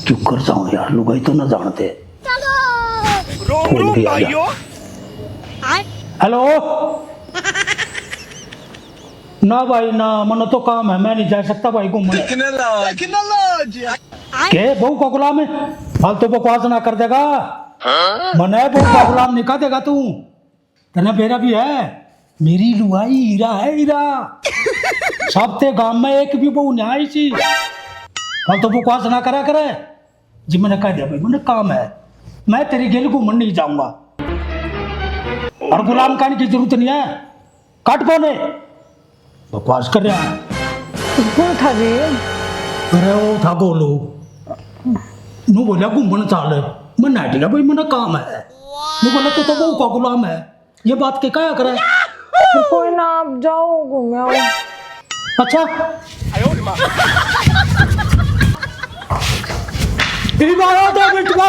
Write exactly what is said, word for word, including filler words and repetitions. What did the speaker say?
क्यों कर जाऊं यार, लुगाई तो ना जानते। रोम रोम भाइयों। हेलो। ना भाई ना, मन्ने तो काम है, मैं नहीं जा सकता भाई घूमने। कितना लाज, कितना लाज। के बहू का गुलाम है? फालतू बकवास ना कर देगा। मन्ने बहू का गुलाम नहीं कह देगा तू। तन्ने बेरा भी है, मेरी लुगाई हीरा है, हीरा। सबते गांव में एक भी बहू नहीं आई सी। फालतू बकवास ना करा करे। जी मन्ने कह दिया भाई, मन्ने काम है, मैं तेरी गेल घूमन नहीं जाऊंगा। और गुलाम कहने की जरूरत नहीं है। काट फोन है, बकवास कर रहा है। कौन था जी? अरे वो था गोलू। नू बोला घूमन चाल। मैं नाट गया भाई, मन्ने काम है। नू बोला तू तो बहू का गुलाम है, ये बात के काया करे। कोई ना, आप जाओ घूमे आओ। अच्छा। इबादत है बिटवा।